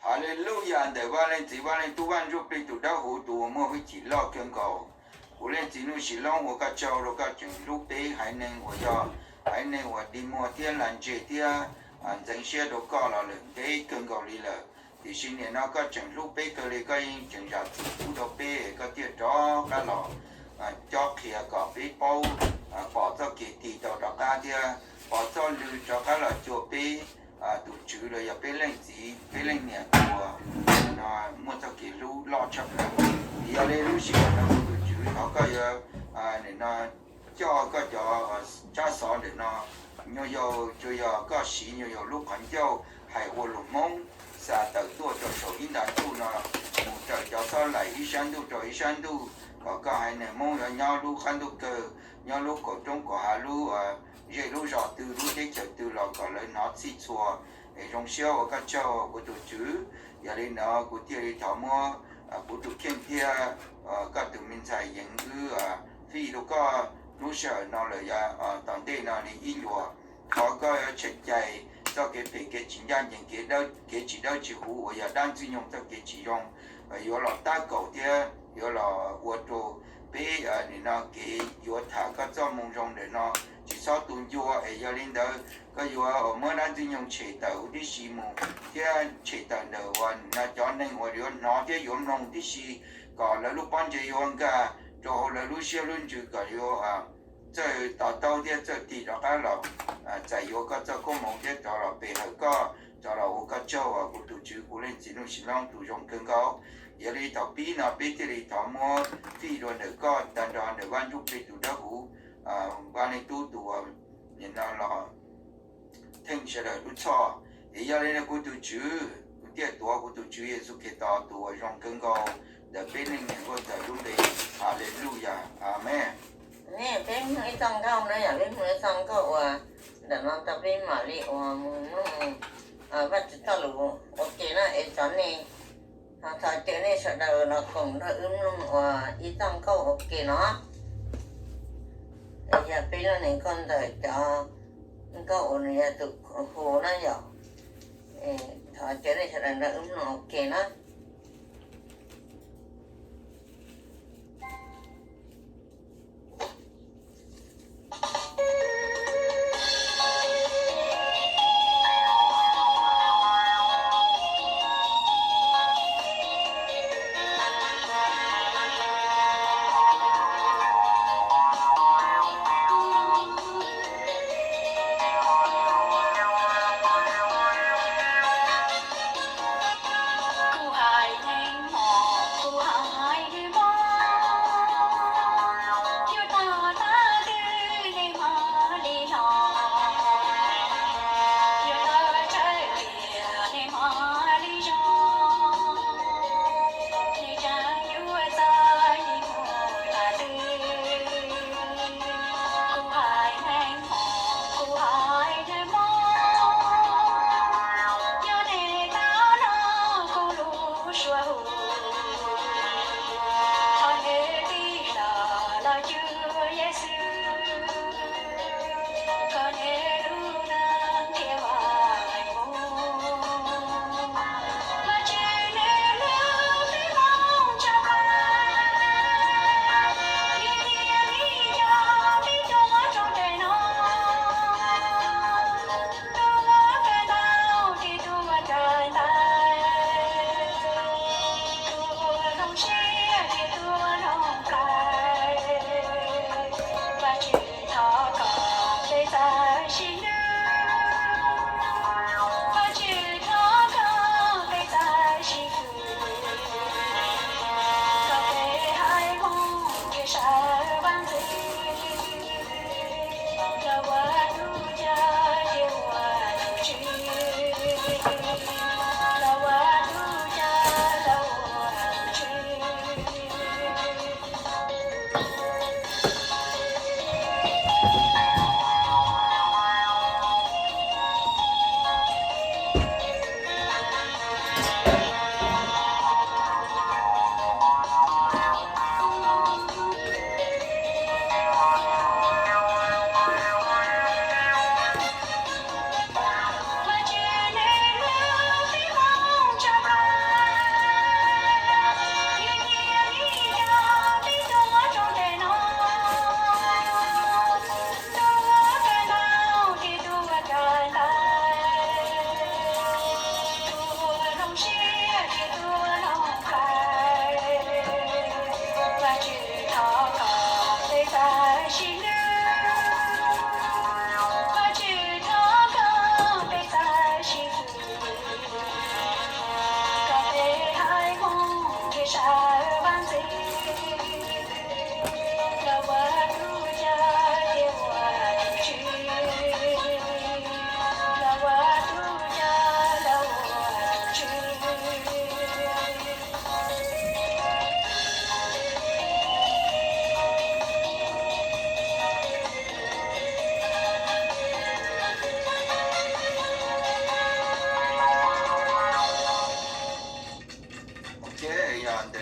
Haleluya, ntawm Vaj Leej Txiv Vaj Leej Tub Vaj Ntsuj Plig tus dawb huv tus uas muaj hwj chim loj kawg nkaus. Kuv Leej Txiv Nuj Sis Loob ua koj tsaug rau koj tseem hlub peb haiv neeg uas yog haiv neeg uas dig muag thiab lag ntseg thiab ntxeev siab rau koj los lawm ntev kawg nkaus li lawm. Tiam sis nim no koj tseem hlub peb kawg li, koj yeej tseem zam txim pub rau peb, koj thiaj rov qab los cob qhia kom peb paub, pom txoj kev tig tau rov qab thiab pom txoj lw rov qab los cuag peb. Tus Tswv los yog peb leej txiv peb leej niam tus uas muaj txoj kev hlub loj tshaj plaws. Yog li lub sij hawm no kuv tus Tswv thov koj yuav nim no coj koj cov tsab xov ntawm no, nyuag yaus tsuas yog koj siv nyuag yaus lub qhov ncauj hais ua lus Hmoob xa tawm tuaj rau saum ib nta ntuj no, mus raws cov xob laim ib sab ntuj rau ib sab ntuj, kom koj haiv neeg Hmoob yuav nyob lub qab ntuj kawg, nyob lub kaum roob kaum hav, lub zej lub zos twg lub teb chaws twg los kom lawv hnov txhij txhua es zoo siab ua koj tsaug kuv tus Tswv. Yog li no kuv thiaj li thov muab kuv tus kheej thiab koj tus me ntxhais Yeev wb fij rau koj lub sij hawm no lawm yav tom ntej no li ib ncuas. Thov koj yuav tshem cais txoj kev phem kev tsis ncaj ncees, kev tsis dawb tsis huv uas yog dab ntxwg nyoog txoj kev tsis zoo yuav los tab kaum thiab yuav los ua rau peb nim no kev yuav tham koj txoj moo zoo ntawm no tsis txhob tu ncua. Es yog li ntawd koj yuav muab dab ntxwg nyoog tshem tawm huv tib si mus thiab tshem tawm ntawm uas nim no cov neeg uas yuav hnov thiab yuav mloog tib si, kom lawv lub pob ntseg yuav nkag rau hauv lawv lub siab lub ntsws kom yuav txawj to taub thiab txawj tig rov qab los txais yuav koj txoj koob hmoov thiab rov los pe hawm koj, rov los ua koj tsaug uas kuv tus Tswv kuv Leej Txiv Nuj Sis Loob tus zoo kawg nkaus. Yog li thaum pib no peb thiaj li thov muab fij dua ntawm koj tag nrho ntawm Vaj Ntsuj Plig tus dawb huv, Vaj Leej Tub tus uas nim no los theej sawv daws lub txhoj. Es yog li no kuv tus Tswv, kuv thiaj tuav kuv tus Tswv Yexus Khetos tus uas zoo kawg nkaus ntawm peb leej niam nkauj ntxawm lub npe. Haleluya, amees. Ne peb mloog ib txoj nkauj na, yog peb mloog ib txoj nkauj uas ntawm no tau peb mam li uas mus mloog Vajtswv txoj lus ua ke na. Es cov nej, thov caw nej sawv daws los koom nrog wb mloog uas ib txoj nkauj ua ke no. Es yog peb leej niam nkauj ntxawm cov nkauj uas nws yog tus hu na yom. Thov caw nej sawv daws nrog wb mloog ua ke na.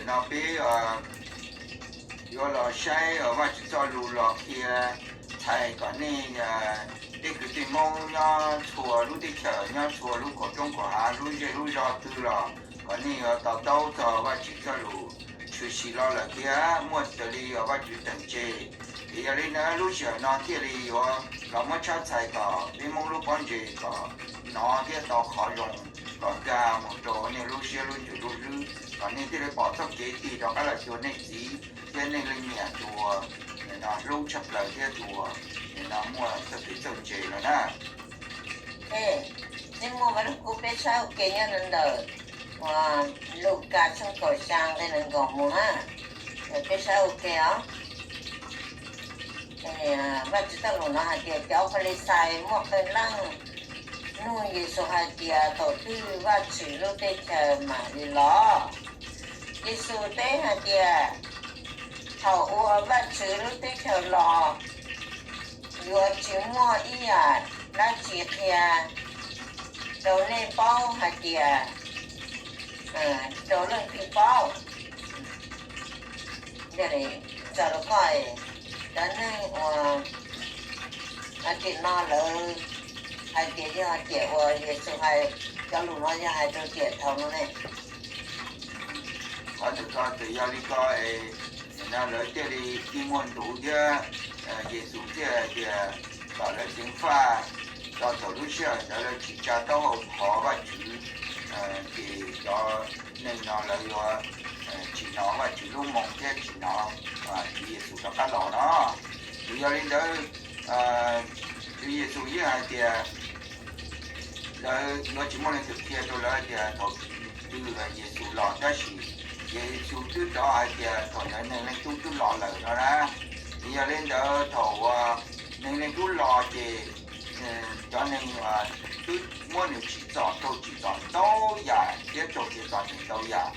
No peb yuav los saib Vajtswv txoj lus los qhia txhais kom nej, peb kwv tij Hmoob nyob txhua lub teb chaws, nyob txhua lub kaum roob kaum hav, lub zej lub zos twg los kom nej yuav to taub txog Vajtswv txoj lus tshwm sim los lawm thiab muaj raws li Vajtswv txoj cai. Es yog li ntawd lub sij hawm no thiaj li yuav los muab tshab txhais kom peb Hmoob lub pob ntseg kom hnov thiab tau qhov zoo kom nkag mus rau nej lub siab lub ntsws lub hlwb, kom nej thiaj li pom txoj kev tig rov qab los cuag nej txiv thiab nej leej niam tus uas nim no hlub tshaj plaws thiab tus uas nim no muaj txoj kev txawj ntse no na. Nej muaj Vaj Lug Kub peb saib ua ke nyob ntawm Lukas tshooj kaum xya nqe nees nkaum mus na, peb saib ua ke os. Vajtswv txoj lus no hais tias, cov Falixais muaj qee leej nug Yexus hais tias, thaum twg Vajtswv lub teb chaws mam li los? Yexus teb hais tias, thaum uas Vajtswv lub teb chaws los, yuav tsis muaj ib yam dab tsi qhia rau nej paub hais tias rau leej twg paub. Txog rau koj, cov neeg uas hais tias no lawv hais tias yog tiam uas Yexus hais, cov lus no yog hais rau tiam thaum no ne. Qhov ntawm ko txawm yog li ko es, nim no lawv thiaj li tig muag ntuv thiab, Yexus thiaj hais tias kom lawv ceev faj, txog thaum lub sij hawm ntawd lawv tsis tsa taub hau qhov Vajtswv, ces cov neeg no lawv yuav tsis hnov Vajtswv lub moo thiab tsis hnov Tswv Yexus rov qab los no. Ces yog li ntawd, Tswv Yexus yeej hais tias lawv yuav tsis muaj leej twg qhia rau lawv tias thaum twg Yexus los, tab sis Yexus twb rov hais tias thaum ntawd Neeg Leej Tub twb los lawm no na. Ces yog li ntawd thaum uas Neeg Leej Tub los ces cov neeg twb muab nws tsim txom, raug tsim txom ntau yam thiab raug tsim txom ntau yam,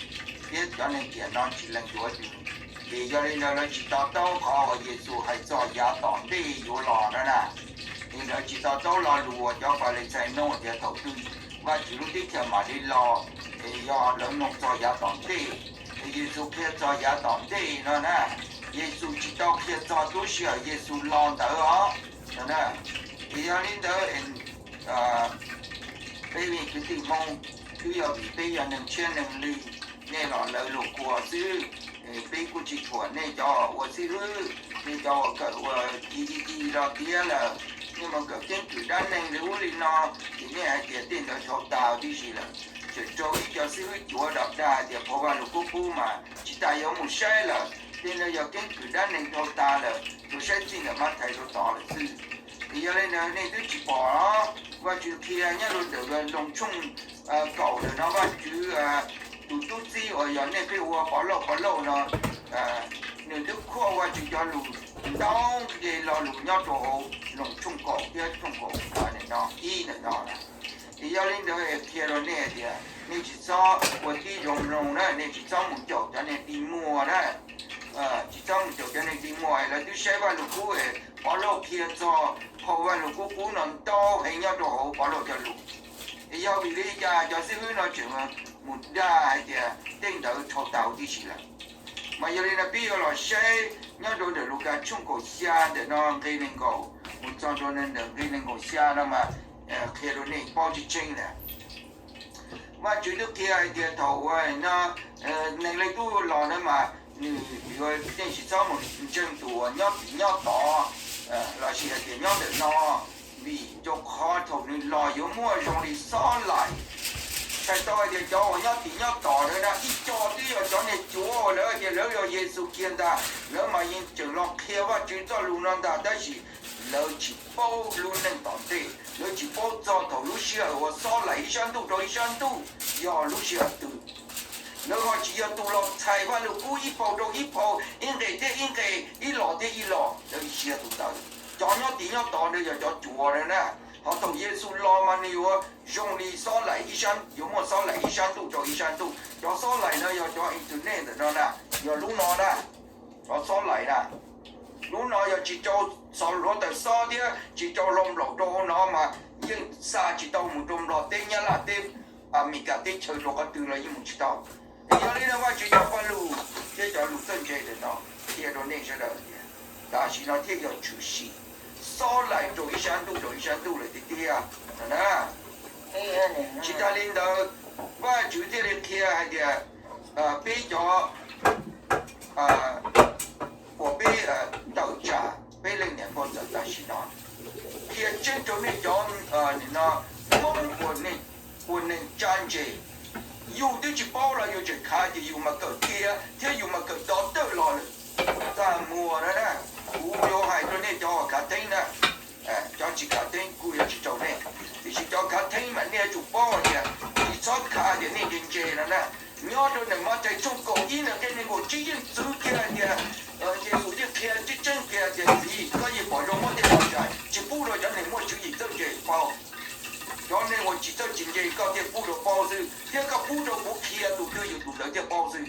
thiab cov neeg tiam no tsis lees yuav nws. Ces yog li ntawd lawv tsis to taub qhov uas Yexus hais txog yav tom ntej yuav los no na. Ces lawv tsis to taub lo lus uas cov Falixais nug tias thaum twg Vajtswv lub teb chaws mam li los, es yog lawv nug txog yav tom ntej, es Yexus qhia txog yav tom ntej no na. Yexus tsis tau qhia txog lub sij hawm Yexus los ntawd os. Ces yog li ntawd peb kwv tij Hmoob, twb yog vim peb yog neeg tshiab neeg lig, nej los lawv lus kuas xwb. Peb kuj tsis thuam nej cov ua xib hwb, nej cov uas kawm ua ci ci ci los tiav lawm, nej mus kawm keeb kwm dab neeg li ub li no, ces nej hais tias tej ntawd dhau tas tib si lawm. Tseem raug ib co xib hwb cuav dam dag tias phau Vaj Lug Kub qub mas tsis tas yuav mus saib lawm, tej ntawd yog keeb kwm dab neeg dhau tas lawm, tsuas saib txij ntawm Mathais rau tod lawm xwb. Es yog li ntawd nej twb tsis pom los Vajtswv qhia nyob rau ntawm Loos tshooj kaum ntawm no, Vajtswv tus tub txib uas yog nej pheej hu ua Pov Lauj, Pov Lauj no, nws twb khuaj Vajtswv cov lus ntau nqe lo lus nyob rau hauv Loos tshooj kaum thiab tshooj kaum no ib ntawm no na. Es yog li ntawd es qhia rau nej tias nej tsis txhob ua tib zoo mloog na, nej tsis txhob mus caum cov neeg dig muag na. Tsis txhob mus caum cov neeg dig muag, lawv twb saib Vaj Lug Kub es Pov Lauj qhia txog phau Vaj Lug Kub qub no ntau heev nyob rau hauv Pov Lauj cov lus. Es yog vim li cas cov xib hwb no tseem mus dag hais tias tej ntawd dhau tas huv tib si lawm? Mas yog li no peb yuav los saib nyob rau ntawm Lukas tshooj kaum xya ntawm no nqe nees nkaum mus txog rau ntawm nqe nees nkaum xya no mas qhia rau nej paub tseeb tseeb tias Vajtswv twb qhia hais tias thaum uas no Neeg Leej Tub los na mas nws yuav, nej tsis txhob mus ntseeg tus uas nyob tim nyob tod lossis hais tias nyob ntawm no, vim rau qhov thaum nws los yuav muaj zoo li xob laim. Txhais tau hais tias cov uas nyob tim nyob tod ntawd na ib co twb yog cov niag cuav uas lawv hais tias lawv yog Yexus kiag ntag, lawv mas yeej tseem los qhia Vajtswv txoj lus no ntag, tab sis lawv tsis paub lub neej tom ntej, lawv tsis paub txog thaum lub sij hawm uas xob laim ib sab ntuj rau ib sab ntuj yog lub sij hawm twg. Lawv ho tsis yog tus los txhais Vaj Lug Kub ib phau rau ib phau, ib nqe thiab ib nqe, ib los thiab ib los, lawv tsis yog tus ntawd. Cov nyob tim nyob tod ntawd yog cov cuav ntawd na. Ho thaum Yexus los mas nws yuav zoo li xob laim ib sab, yuav muaj xob laim ib sab ntuj rau ib sab ntuj. Cov xob laim no yog cov internet ntawm no na, yog lub no na. Cov xob laim na, lub no yog tsis rau xov hluav taws xob thiab tsis rau hlau nplaum rau hauv no mas yeej xa tsis tau mus rau Nplog teb, Nyab Laj teb, Amelikas teb chaws, rau qhov twg los yeej mus tsis tau. Yog li no Vajtswv cov paj lug thiab cov lus txawj ntse ntawm no qhia rau nej sawv daws tias tam sim no thiaj yog tshwm sim xob laim rau ib sab ntuj rau ib sab ntuj lawm tiag tiag no na. Tsis tas li ntawd, Vajtswv thiaj li qhia hais tias peb cov uas peb tawm tsam peb leej niam nkauj ntxawm tam sim no, qhia tseeb rau nej cov no Hmoob uas neeg tsa ntse, yus twb tsis paub los yus tseem khav ces yus mas kawm tiav thiab yus mas kawm dov tawj los lawm. Txaj muag na, kuv yuav hais rau nej cov uas khav theeb na, cov tsis khav theeb kuj yuav tsis raug nej, tiam sis cov khav theeb mas nej yuav tsum paub hais tias tsis txhob khav tias nej ntse ntse no na. Nyob rau ntawm Mathais tshooj kaum ib ntawm nqe nees nkaum tsib yeej txwv kiag hais tias Yexus yeej qhia tseeb tseeb kiag tias Txiv, koj yeej pom zoo muab tej no zais tsis pub rau cov neeg muaj tswv yim txawj ntse paub. Cov neeg uas tsis txawj tsis ntse koj thiaj pub rau paub xwb, thiab koj pub rau kuv, qhia tus twg yus tus ntawd thiaj paub xwb.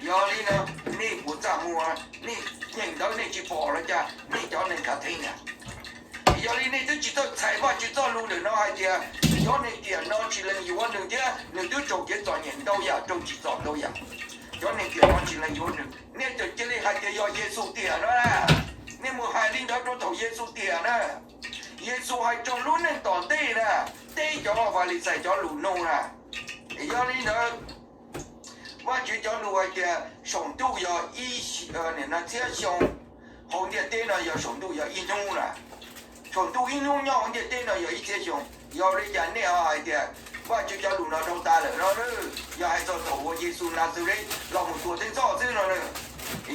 Yog li no, nej puas txaj muag, nej nyeem ntawv nej tsis pom los cas nej cov neeg khav theeb na? Yog li nej twb tsis txawj txhais Vajtswv txoj lus ntawm no hais tias cov neeg tiam no tsis lees yuav nws thiab nws twb raug kev txom nyem ntau yam, raug tsim txom ntau yam. Cov neeg tiam no tsis lees yuav nws, nej tseem cia li hais tias yog Yexus tiam no na. Nej mus hais li ntawd rau thaum Yexus tiam na. Yexus hais rau lub neej tom ntej na, teb cov Falixais cov lus nug na. Yog li ntawd, Vajtswv cov lus hais tias saum ntuj yog ib txhiab xyoo, hauv ntiaj teb no yog saum ntuj yog ib hnub na. Saum ntuj ib hnub nyob hauv ntiaj teb no yog ib txhiab xyoo. Yog li cas nej ho hais tias Vajtswv cov lus no dhau tas lawm no? Yog hais txog thaum uas Yexus Nazaret los mus tuag theej txhoj xwb no na.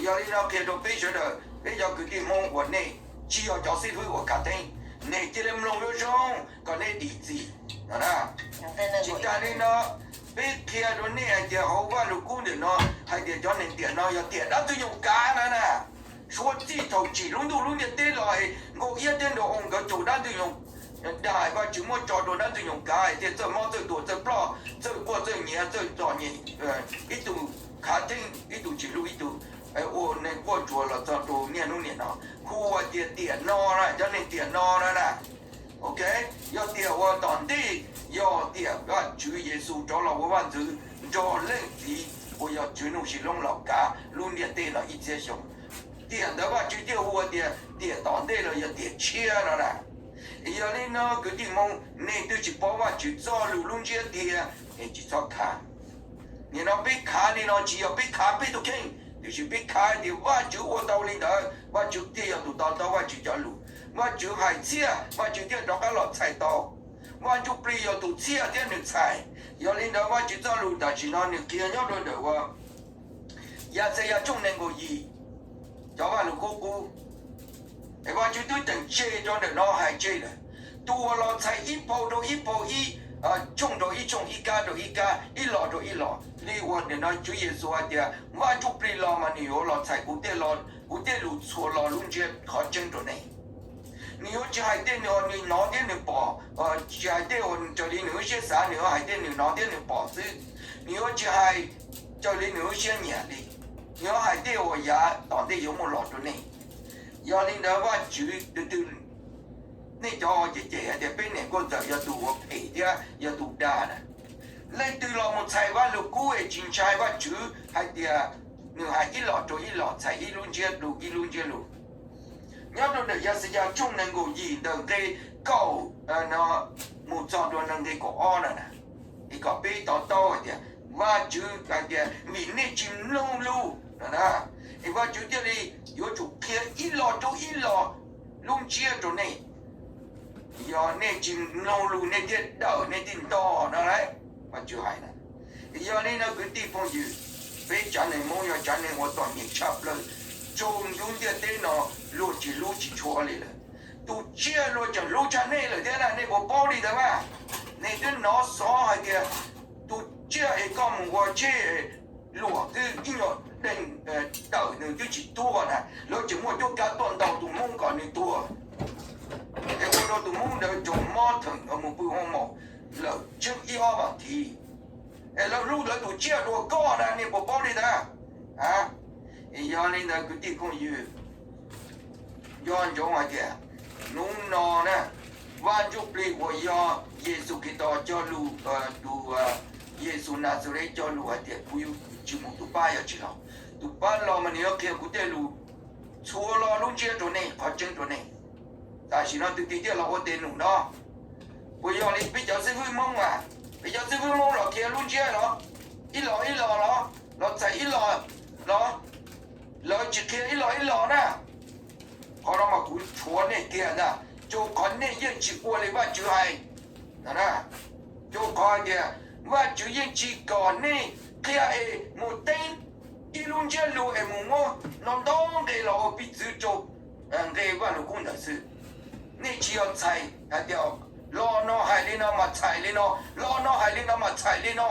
Yog li no qhia rau peb sawv daws, peb cov kwv tij Hmoob uas nej tsis yog cov xib fwb uas khav theeb, nej cia li mloog zoo zoo kom nej dim txim no na. Tsis tas li no, peb qhia rau nej hais tias hauv Vajluskub ntawm no hais tias cov neeg tiam no yog tiam dab ntxwg nyoog kav no na. Suav txij thaum tsim lub ntuj lub ntiaj teb los, Nkauj Iab thiab Nraug Oo nkawd caum dab ntxwg nyoog dag, Vajtswv muab tso rau dab ntxwg nyoog kav hais tias txawj mob txawj tuag txawj ploj txawj quaj txawj nyiav txawj txom nyem, ib tug khav theeb ib tug tsis hlub ib tug, ua neeg quaj tsuag los txog rau niaj hnub niam no, hu ua tias tiam no na, cov neeg tiam no na na. Ok, yog tiam uas tom ntej, yog tiam Vajtswv Yexus rov los ua vaj ntxwv nrog Leej Txiv uas yog Tswv Nuj Sis Loob los kav lub ntiaj teb no ib txhiab xyoo. Tiam ntawd Vajtswv thiaj hu ua tias tiam tom ntej los yog tiam tshiab no na. Yog li no kwv tij Hmoob, nej twb tsis paub Vajtswv txoj lus lub ntsiab tiag, nej tsis txhob khav. Nim no peb khav li no tsis yog peb khav peb tus kheej, tiam sis peb khav tias Vajtswv ua tau li ntawd, Vajtswv thiaj yog tus to taub Vajtswv cov lus. Vajtswv hais txhiaj, Vajtswv thiaj rov qab los txhais tau. Vaj Ntsujplig yog tus txhiaj thiab nws txhais. Yog li ntawd Vajtswv txoj lus tam sim no nws qhia nyob rau ntawm uas Yaxayas tshooj nees nkaum yim, cov Vajluskub qub. Es Vajtswv twb teem tseg rau ntawm no hais tseg lawm, tus uas los txhais ib phau rau ib phau, ib tshooj rau ib tshooj, ib kab rau ib kab, ib los rau ib los, li uas nim no Tswv Yexus hais tias Vaj Ntsujplig los mas nws yuav los txhais kuv tej, kuv tej lus txhua lo lub ntsiab qhov tseeb rau nej. Nws yuav tsis hais tej nws hnov thiab nws pom, tsis hais tej uas raws li nws lub siab xav, nws yuav hais tej nws hnov thiab nws pom xwb. Nws yuav tsis hais raws li nws lub siab nyiam li, nws yuav hais tej uas yav tom ntej yuav muaj los rau nej. Yog li ntawd Vajtswv tus twg, nej cov cem cem hais tias peb niam nkauj ntxawm yog tus uas phem thiab yog tus dag na. Leej twg los mus txhais Vajluskub es tsis ntshai Vajtswv hais tias nws hais ib los rau ib los, txhais ib lub ntsiab lus ib lub ntsiab lus. Nyob rau ntawm Yaxayas tshooj nees nkaum yim ntawm nqe kaum no mus txog rau nqe kaum ob na, es kom peb to taub hais tias Vajtswv hais tias vim nej tsis mloog lus no na, es Vajtswv thiaj li yuav tsum qhia ib los rau ib los lub ntsiab rau nej. Yog nej tsis mloog lus nej thiaj dawm nej thiaj ntog no lauj, Vajtswv hais na. Yog li no kwv tij phooj ywg, peb tsav neeg Hmoob yog tsav neeg uas txom nyem tshaj plaws, tsaus ntuj ntiaj teb no luag tsis hlub tsis tshua li lawm. Tus tsiaj luag tseem hlub tshaj nej lawm thiab na, nej puas paub li ntawd mas? Nej twb hnov xov hais tias tus tsiaj es koj mus ua tsheb luam twb ib nyuag deeg tawm nws twb tsis tuag na, lawv tseem muaj cuab kab tuaj ntaus tus Hmoob kom nws tuag. Es ua rau tus Hmoob ntawd raug mob theem mus pw hoo maum lawm tsheej ib ob vas thiv. Es lawv hlub lawv tus tsiaj dua koj na, nej puas paub li ntawd? Yog li ntawd kwv tij phooj ywg, nco ntsoov hais tias hnub no na, Vaj Ntsujplig uas yog Yexus Khetos cog lus, tus Yes Yexus Nazaret cog lus hais tias kuv yuav tsis mus tus pab yuav tsis los. Tus pab los mas nws yuav qhia kuv tej lus txhua lo lub ntsiab rau nej, qhov tseeb rau nej. Tam sim no tus twg thiaj los ua tes num no? Puas yog li peb cov xib fwb Hmoob mas, peb cov xib fwb Hmoob los qhia lub ntsiab los ib los ib los los, los txhais ib los los, lawv tsis qhia ib los ib los na. Qhov no mas kuv rhuav nej tiag ntag, rau qhov nej yeej tsis ua li Vajtswv hais. Rau qhov tias Vajtswv yeej tsis kom nej qhia es mus teeb ib lub ntsiab lus es mus muab no ntau nqe los ua piv txwv rau nqe Vajluskub ntawd xwb. Nej tsis yog txhais hais tias lo no hais li no mas txhais li no, lo no hais li no mas txhais li no,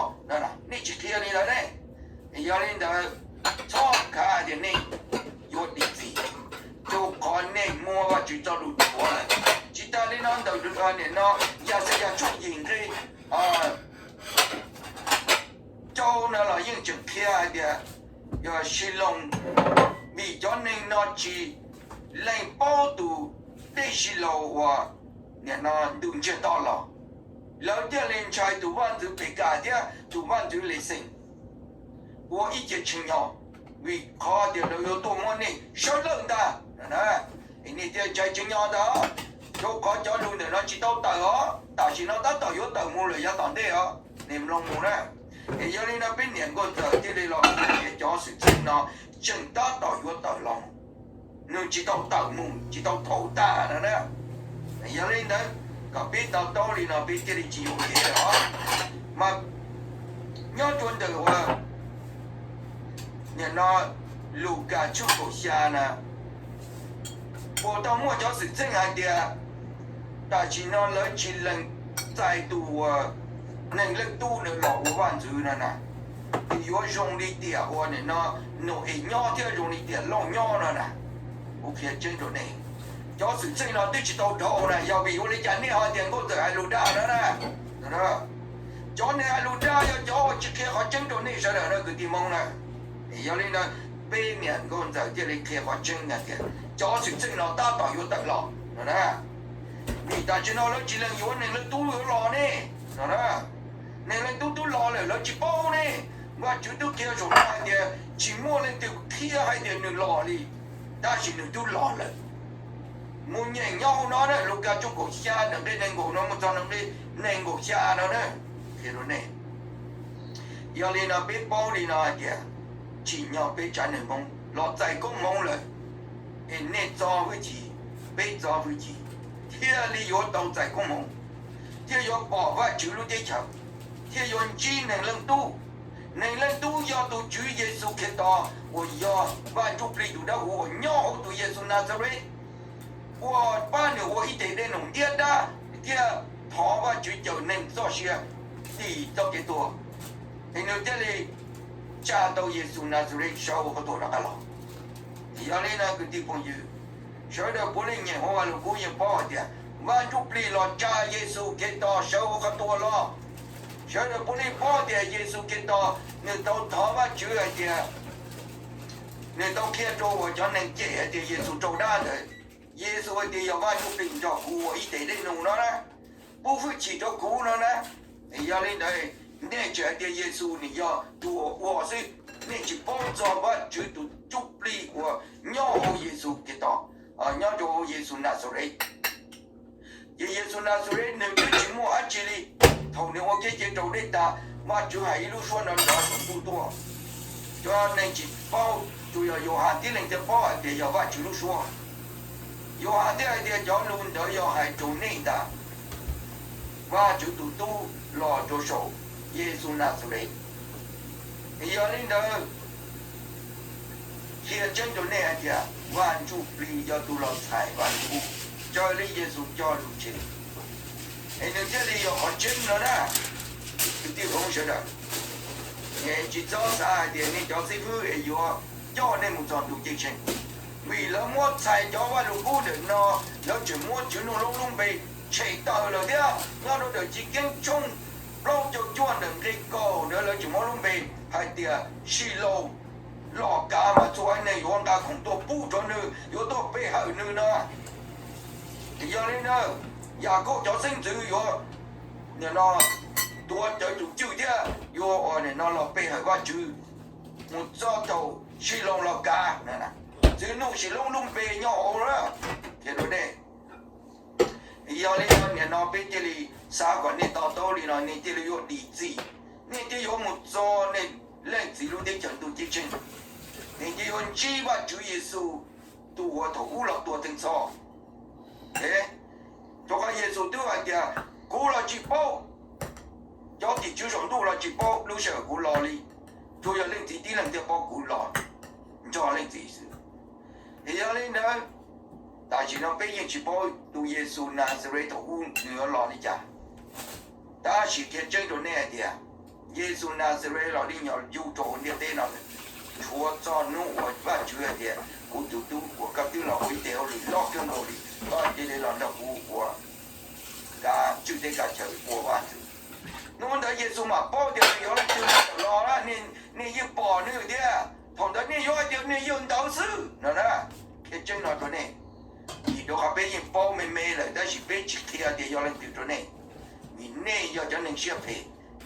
nej tsis qhia li ntawd ne. Yog li ntawd, txhob khav tias nej yuav dim txim, rau qhov nej muab Vajtswv txoj lus rhuav lawm. Tsis tas li no ntawm nim no Yaxayas tshooj yim nqe rau no los yeej tseem qhia hais tias yog Siloos, vim cov neeg no tsis lees paub tus dej Siloos uas nim no ntuj ntsiag to los, lawv thiaj li ntshai tus vaj ntxwv Pekaas thiab tus vaj ntxwv Lexees ua ib ce tshee nyo, vim qhov tias lawv yuav tuaj muab nej sawv lawj ntag. Nej thiaj ntshai tshee nyo ntag, rau qhov cov lus ntawm no tsis tau tawm os, tam sim no tab tom yuav tawm mus lawm yav tom ntej os, nej mloog mus na. Es yog li no peb niam nkauj ntxawm thiaj li los qhia tias cov xwm txheej no tseem tab tom yuav tawm los, nws tsis tau tawm mus, tsis tau thaum tag no na. Yog li ntawd, kom peb to taub li no peb thiaj li tsis yuam kev os. Mas nyob rau ntawm uas nim no Lukas tshooj kaum xya na, puas tau muaj cov xwm txheej hais tias tam sim no lawv tsis lees txais tus uas Neeg Leej Tub ntawd los ua vaj ntxwv no na, yuav zoo li tiam uas nim no Nau-es nyob thiab zoo li tiam Lauj nyob no na? Kuv qhia tseeb rau nej, cov xwm txheej no twb tsis tau dhau na, yog vim ua li cas nej ho tias nkauj ntxawm hais lus dag no na? Cov neeg hais lus dag yog cov uas tsis qhia qhov tseeb rau nej sawv daws na kwv tij Hmoob na. Yog li ntawd, peb niam nkauj ntxawm thiaj li qhia qhov tseeb hais tias cov xwm txheej no tab tom yuav tawm los no na. Vim tam sim no lawv tsis lees yuav Neeg Leej Tub yuav los ne no na. Neeg Leej Tub twb los lawm lawv tsis paub ne. Vajtswv twb qhia saum no hais tias tsis muaj leej twg qhia hais tias nws los li, tab sis nws twb los lawm. Mus nyeem nyob hauv no na, Lukas tshooj kaum xya ntawm nqe nees nkaum no mus txog nqe nees nkaum xya no na, qhia rau nej. Yog li no peb paub li no hais tias tsim nyog peb tsav neeg Hmoob los txais koob hmoov lawm, es nej txo hwj chim, peb txo hwj chim, thiaj li yuav tau txais koob hmoov, thiaj yuav pom Vajtswv lub teb chaws, thiaj yuav ntsib Neeg Leej Tub. Neeg Leej Tub yog tus Tswv Yexus Khetos uas yog Vaj Ntsujplig tus dawb huv uas nyob hauv tus Yexus Nazaret, uas pab nws ua ib teg dej num ntiab dab thiab thov Vajtswv cawm neeg txoj sia dim txoj kev tuag, es nws thiaj li tsa tau Yexus Nazaret sawv hauv qhov tuag rov qab los. Yog li no kwv tij phooj ywg, sawv daws puav leej nyeem hauv Vaj Lug Kub yeej paub hais tias Vaj Ntsujplig los tsa Yexus Khetos sawv hauv qhov tuag los. Sawv daws puav leej paub tias Yexus Khetos nws tau thov Vajtswv hais tias, nws tau qhia rau uas cov neeg cem hais tias Yexus raug dab ntawd, Yexus hais tias yog Vaj Ntsujplig nrog kuv ua ib teg dej num no na, pub hwj chim rau kuv no na. Yog li ntawd, nej tseem hais tias Yexus nws yog tus uas ua xwb, nej tsis paub txog Vajtswv tus Ntsuj-plig uas nyob hauv Yexus Khetos, nyob rau hauv Yexus Nazaret. Ces Yexus Nazaret nws twb tsis muaj dab tsi li. Thaum nws ua kev cai raus dej tag, Vajtswv hais ib lub suab nrov nrov saum ntuj tuaj. Cov neeg tsis paub, tsuas yog Yauhas tib leeg thiaj paub hais tias yog Vajtswv lub suab. Yauhas thiaj hais tias cov lus ntawd yog hais rau nej ntag, Vajtswv tus Tub los rau saum Yexus Nazaret. Yog li ntawd, qhia tseeb rau nej hais tias Vaj Ntsujplig yog tus los txhais Vaj Lug Kub, raws li Yexus cog lus tseg, es nws thiaj li yog qhov tseeb no na. Kwv tij Hmoob sawv daws, tsis txhob xav hais tias nej cov xib fwb es yuav coj nej mus txog ntuj ceeb tsheej, vim lawv muab txhais cov Vaj Lug Kub ntawm no, lawv tseem muab Tswv Ntuj Loob lub npe tshem tawm lawm thiab. Nyob rau ntawm Chiv Keeb tshooj plaub caug cuaj ntawm nqe kaum ntawd lawv tseem muab lub npe hais tias Silaus los kav mas txhua neeg yuav nqa khoom tuaj pub rau nws, yuav tuaj pe hawm nws no. Yog li ntawd, Yakauj cov xeeb ntxwv yuav, nim no, tuav cawv tus cwj thiab yuav no los pe hawm Vajtswv mus txog thaum sib loo los kav, Txwv Nuj Sis Loob lub npe nyob hauv na, qhia rau nej. Yog li no nim no peb thiaj li xav kom nej to taub li no, nej thiaj li yuav dim txim, nej thiaj yuav mus txog nej leej txiv lub teb chaws ntuj ceeb tsheej, nej thiaj yuav ntsib Vajtswv Yexus tus uas thaum ub los tuag theej txhoj. Rau qhov Yexus twb hais tias, kuv los tsis paub, cov tim tswv saum ntuj los tsis paub lub sij hawm kuv los li, tsuas yog Leej Txiv tib leeg thiaj paub kuv los nrog Leej Txiv xwb. Yog li ntawd, tam sim no peb yeej tsis paub tus Yexus Nazaret thaum ub nws yuav los li cas. Tab sis qhia tseeb rau nej hais tias, Yexus Nazaret los li nyog yug rau hauv ntiaj teb no, tshuav txog hnub uas Vajtswv hais tias, kuv tus tub uas koj twb los ua ib teg hauj lwm loj kawg nkaus li, koj cia li los nrog kuv ua kav tswj teb kav chaw ua vaj ntxwv. Hnub ntawd Yexus mam paub tias nws yog leej twg los na, nej yeej pom nws thiab, thaum ntawd nej yuav hais tias nws yog ntawd xwb no na. Qhia tseeb no rau nej, vim rau qhov peb yeej paub me me lawm tab sis peb tsis qhia tias yog leej twg rau nej, vim nej yog cov neeg siab phem,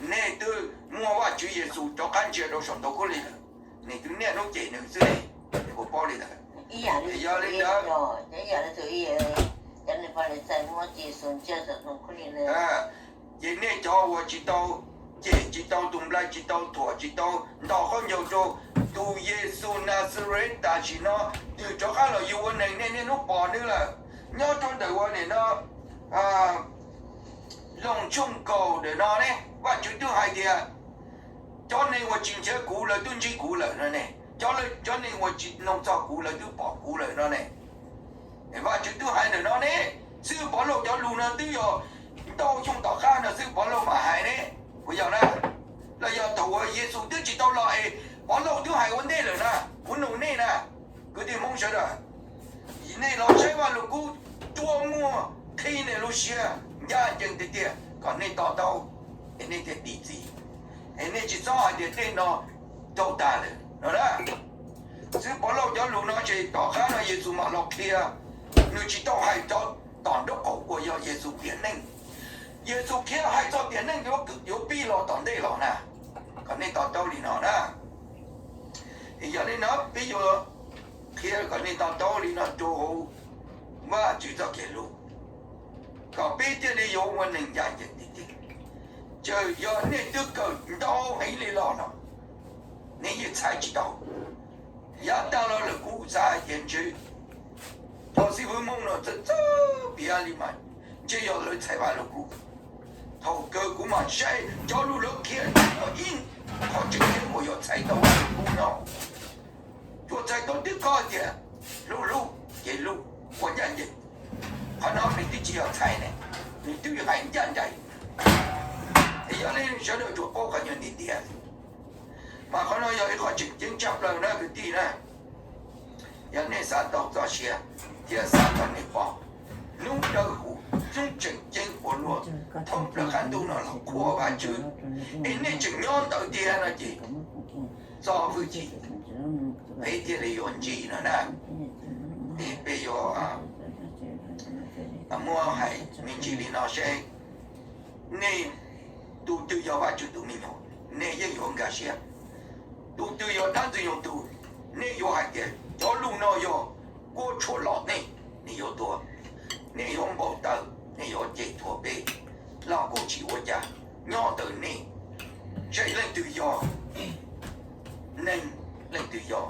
nej twb muab Vajtswv Yexus rov qab ntsia rau saum ntoo khaub lig lawm, nej twb niaj hnub cem nws xwb ne, nej puas paub li ntawd? Yog li ntawd, ces nej cov uas tsis tau cem, tsis tau tus nplai, tsis tau thuam, tsis tau nto khaub ncaws rau tus Yexus Nazaret tam sim no nws rov qab los yug ua neeg, nej niaj hnub pom nws lawm nyob rau ntawm ua nim no Loos tshooj kaum ntawm no ne, Vajtswv twb hais tias, cov neeg uas tsis nrhiav kuv lawv twb ntsib kuv lawm no ne, cov, cov neeg uas tsis mloog txog kuv lawv twb pom kuv lawm no ne. Vajtswv twb hais ntawm no ne, xib hwb Pov Lauj cov lus no twb yog ntau xyoo tom qab no xib hwb Pov Lauj mam hais ne, puas yog na? Los yog thaum uas Yexus twb tsis tau los es Pov Lauj twb hais ua ntej lawm na, kuv nug nej na, kwv tij Hmoob sawv daws, nej los saib Vaj Lug Kub tuaj muaj qhib nej lub siab ncaj ncees tiag tiag kom nej to taub, es nej thiaj dim txim, es nej tsis txhob hais tias tej no raug tag lawm no na. Xib hwb Pov Lauj cov lus no ces tom qab no Yexus mam los qhia, nws tsis tau hais txog tom nraub qaum uas yog Yexus tiam neej. Yexus qhia hais txog tiam neej yuav pib los tom ntej los na, kom nej to taub li no na. Yog li no peb yuav qhia kom nej to taub li no rau hauv Vajtswv txoj kev hlub, kom peb thiaj li yuav ua neeg ncaj ncees tiag tiag. Txawm yog nej twb kawm ntau heev li los no, nej yeej txhais tsis tau. Yav tag los lawm kuv xav hais tias ntshe cov xib hwb Hmoob no txawj txawj piav li mas ntshe yog lawv txhais Vaj Lug Kub. Thaum kawg kuv mam saib cov lus lawv qhia ib qho tseem ceeb uas yog txhais tau Vaj Lug Kub no. Tsuas txhais tau twb koj tias hlub hlub, kev hlub, ua ncaj ncees. Qhov no nws twb tsis yog txhais ne, nws twb hais ncaj nraim. Es yog li sawv daws tsuas paub qhov nyuag ntiag ntiag, mas qhov no yog ib qho tseem ceeb tshaj plaws na kwv tij na. Yog nej xav tau txoj sia thiab xav kom nej pom hnub dawb huv, hnub tseem ceeb uas luag thoob plaws qab ntuj no los qhuas Vajtswv, es nej tseem nyob ntawd tiag no ces txo hwj chim, peb thiaj li yuav ntsib no na. Es peb yuav muab hais me ntsis li no seb, nej tus twg yog Vajtswv tus me nyuam, nej yeej yuav nkag siab. Tus twg yog dab Ntxwg Nyoog tug, nej yuav hais tias cov lus no yog kuab tshuaj los nej, nej yuav tuag, nej yuav npau taws, nej yuav cem thuam peb los kuj tsis ua cas, nyob ntawm nej. Seb leej twg yog neeg, leej twg yog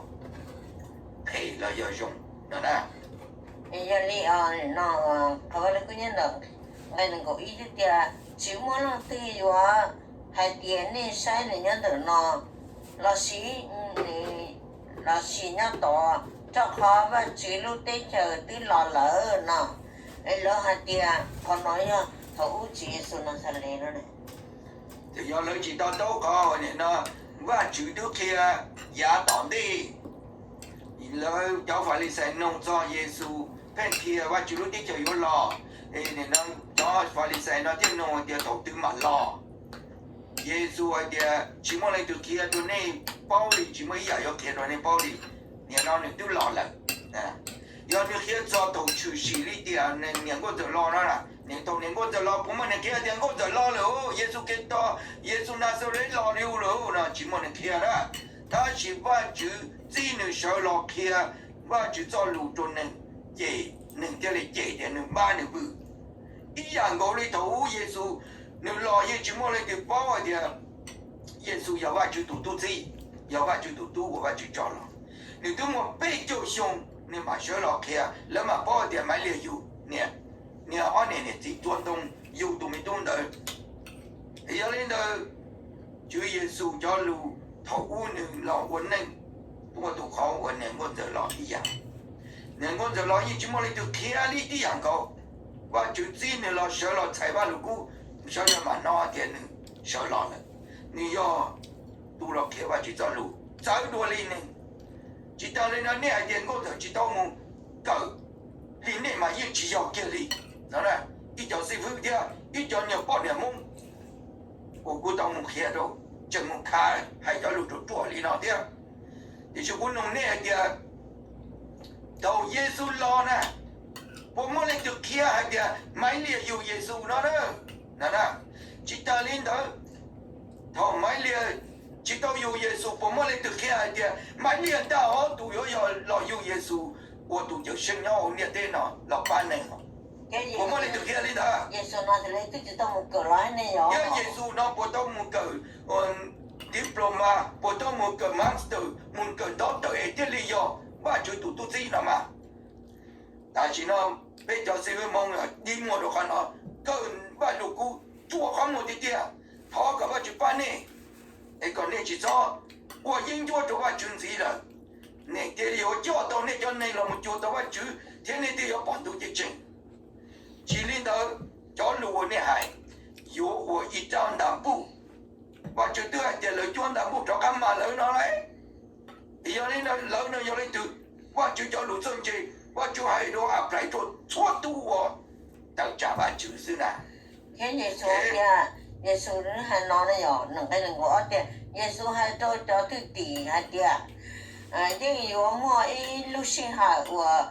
phem los yog zoo no na. Yog li no, qhov Vaj Lug Kub nyob ntawm nqe nees nkaum ib tias, tsis muaj leej twg yuav hais tias nej saib nws nyob ntawm no lossis, lossis nyob tod, rau qhov Vajtswv lub teb chaws twb los lawm no. Es lawv hais tias qhov no yog thaum ub Tswv Yexus Naxales no. Ces yog lawv tsis to taub qhov nim no Vajtswv twb qhia yav tom ntej. Lawv cov Falixais nug txog Yexus pheej qhia Vajtswv lub teb chaws yuav los, es nim no cov Falixais no thiaj nug tias thaum twg mam los. Yexus hais tias tsis muaj leej twg qhia rau nej paub li, tsis muaj ib yam yuav qhia rau nej paub li, nim no nws twb los lawm. Yog nws qhia txog thaum tshwm sim li tias niam nkauj ntxawm los no, nws thaum niam nkauj ntxawm los puas muaj nws qhia tias nkauj ntxawm los lawm, Yexus Khetos, Yexus Naxales los li lawm no? Tsis muaj nws qhia na. Tab sis Vajtswv txib nws sawv los qhia Vajtswv txoj lus rau neeg, ces neeg thiaj li cem tias nws npab nws pw. Ib yam nkaus li thaum ub Yexus nws los yeej tsis muaj leej twg paub hais tias Yexus yog Vajtswv tus tub txib, yog Vajtswv tus tub uas Vajtswv tso los. Nws twb muaj peb caug xyoo nws mam sawv los qhia, lawv mam paub tias Maivliag yug niam, niam ob niam niam txiv tuav ntoo yug tus me tub ntawd. Yog li ntawd, Tswv Yexus cov lus thaum ub nws los ua neej, ua tus qhov uas niam nkauj ntxawm los ib yam. Niam nkauj ntxawm los yeej tsis muaj leej twg qhia li tib yam nkaus. Vajtswv txib nws los sawv los txhais Vajluskub, sawv daws mam hnov tias nws sawv los lawm. Nws yog tus los qhia Vajtswv txoj lus txawv dua li neeg. Tsis tas li no nej hais tias nkauj ntxawm tsis tau mus kawm li nej mas yeej tsis yog kiag li no. Ib cov xib fwb thiab ib cov niag poj niam Hmoob uas kuv tau mus qhia rau, tseem mus khav hais cov lus ruam ruam li no thiab. Tiam sis kuv nug nej hais tias thaum Yexus los na, puas muaj leej twg qhia hais tias Maivliag yug Yexus no na? Tsis tas li ntawd, thaum Maivliag tsis tau yug Yexus puas muaj leej twg qhia hais tias Maivliag ntag hov tus yuav yog los yug Yexus ua tus Cawmseej nyob hauv ntiaj teb no los pab neeg? Puas muaj leej twg qhia li ntawd? Thiab Yexus no puas tau mus kawm diploma, puas tau mus kawm master, mus kawm doctor es thiaj li yog Vajtswv tus tub txib no mas? Tam sim no peb cov xib fwb Hmoob dig muag rau qhov no, kawm Vajluskub ruam qhov muag tiag tiag. Thov kom Vajtswv pab nej, es kom nej tsis txhob ua yeeb ncuab rau Vajtswv ntxiv lawm. Nej thiaj li yuav coj tau nej cov neeg los mus cuag tau Vajtswv thiab nej thiaj yuav pom ntuj ceeb tsheej. Tsis li ntawd, cov lus uas nej hais yuav ua ib rab ntas npuj. Vajtswv twb hais tias lawv cuab ntas npuj rov qab mas lawv no lauj. Yog li ntawd lawv no yog leej twg? Vajtswv cov lus txawj ntse, Vajtswv hais rau apply rau txhua tus uas tawm tsam Vajtswv xwb na. Thiab Yexus tias, Yexus hais no ne yog nees nkaum ob tias, Yexus hais rau cov thwj tim hais tias, yeej yuav muaj ib lub sij hawm uas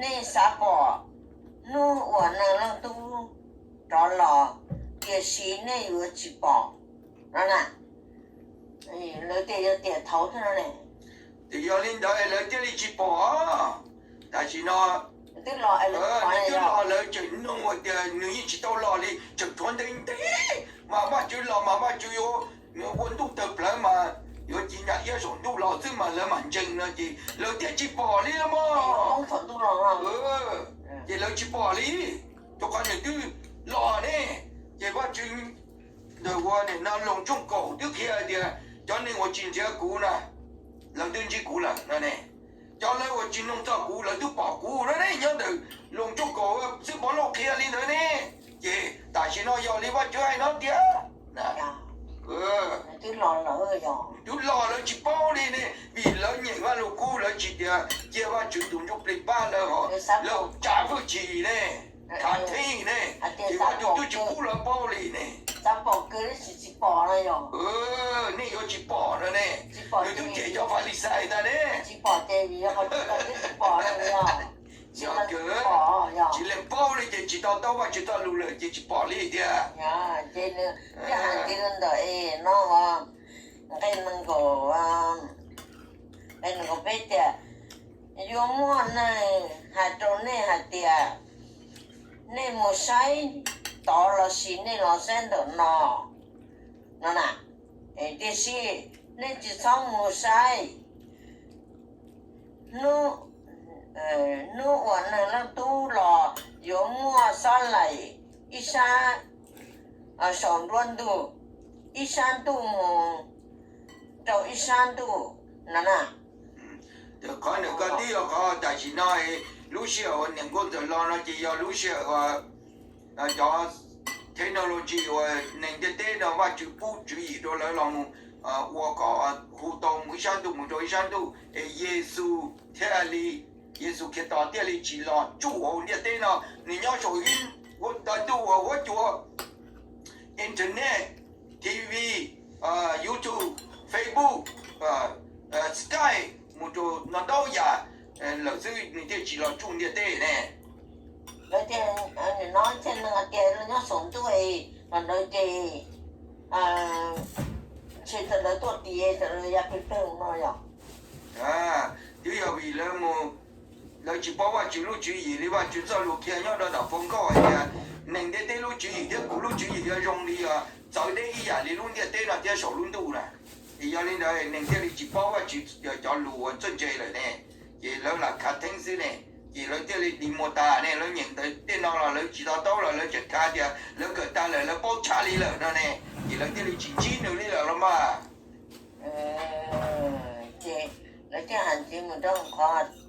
nej xav pom hnub uas Neeg Leej Tub rov los, tiam sis nej yuav tsis pom no na. Lawv tias yog tiam thaud xwb no ne. Ces yog li ntawd lawv thiaj li tsis pom. Tam sim no nws twb los lawv tseem nug hais tias nws yeej tsis tau los li, tseem tshuav ntev ntev mas Vajtswv los mas Vajtswv yuav ua ntuj tawg plawv mas yuav ci nyas iab saum ntuj los xwb mas lawv mam ntseeg no ces lawv thiaj tsis pom li los mas. Ces lawv tsis pom li, rau qhov nws twb los ne. Ces Vajtswv ntawm ua nim no Loos tshooj kaum twb qhia tias cov neeg uas tsis nrhiav kuv na, lawv twb ntsib kuv lawm no ne. Cov lawv uas tsis mloog txog kuv lawv twb pom kuv no ne. Nyob ntawm Loos tshooj kaum xib Pov Lauj qhia li ntawd ne. Ces tam sim no yog li Vajtswv hais no tiag. Twb los lawv tsis paub li ne, vim lawv nyeem Vajluskub lawv tsis tias cia Vajtswv tus Ntsuj Plig pab lawv, lawv tsav hwj chim ne, khav theeb ne, ces Vajtswv twb tsis pub lawv paub li ne. Nej yuav tsis pom no ne, nws twb cem cov Falixais ntag ne. Tsis lees paub li ces tsis to taub Vajtswv txoj lus lawm ces tsis pom li tiag. Ces nws thiaj hais li ntawd no, nqe nees nkaum, nqe nees nkaum peb tias, yuav muaj neeg hais rau nej hais tias, nej mus saib tod lossis nej los saib ntawm no no na. Tiam sis nej tsis txhob mus saib. Hnub, hnub uas Neeg Leej Tub los yuav muaj xob laim ib sab saum nruab ntug, ib sab ntuj mus rau ib sab ntuj no na. Qhov ntawd koj twb yog qhov tam sim no, lub sij hawm uas niam nkauj ntxawm los no ces yog lub sij hawm uas cov technology uas neeg ntiaj teb no Vajtswv pub tswv yim rau lawv los mus ua kom hu tau mus ib sab ntuj mus rau ib sab ntuj es Yexus thiaj li, Yexus Khetos thiaj li tsis los tsuj hauv ntiaj teb no. Nws nyob saum ib ntawm ntuj uas huab cua, internet, T V, YouTube, Facebook, Skype, mus rau no ntau yam lawm xwb nws thiaj tsis los tsuj ntiaj teb ne. Lawv tias, nim no thiaj nws hais tias lawv nyob saum ntuj, qhov ntawd ces ntshe txawm lawv tuaj tias txawm lawv ya pes pes no yog. Twb yog vim lawv mus, lawv tsis paub Vajtswv lub tswv yim li Vajtswv txoj lus qhia nyob rau ntawm phau nkauj hais tias neeg ntiaj teb lub tswv yim thiab kuv lub tswv yim yuav zoo li, txawv deb ib yam li lub ntiaj teb no thiab saum lub ntuj na. Ces yog li ntawd neeg thiaj li tsis paub Vajtswv cov lus uas txawj ntse lawm ne. Ces lawv lam khav theeb xwb ne. Ces lawv thiaj li dig muag tas ne, lawv nyeem ntawd tej no los lawv tsis to taub los lawv tseem khav tias lawv kawm tag lawm lawv paub tshaj li lawm no ne. Ces lawv thiaj li tsis ntsib nws li lawm los mas. Ces lawv thiaj hais ntxiv mus rau qhov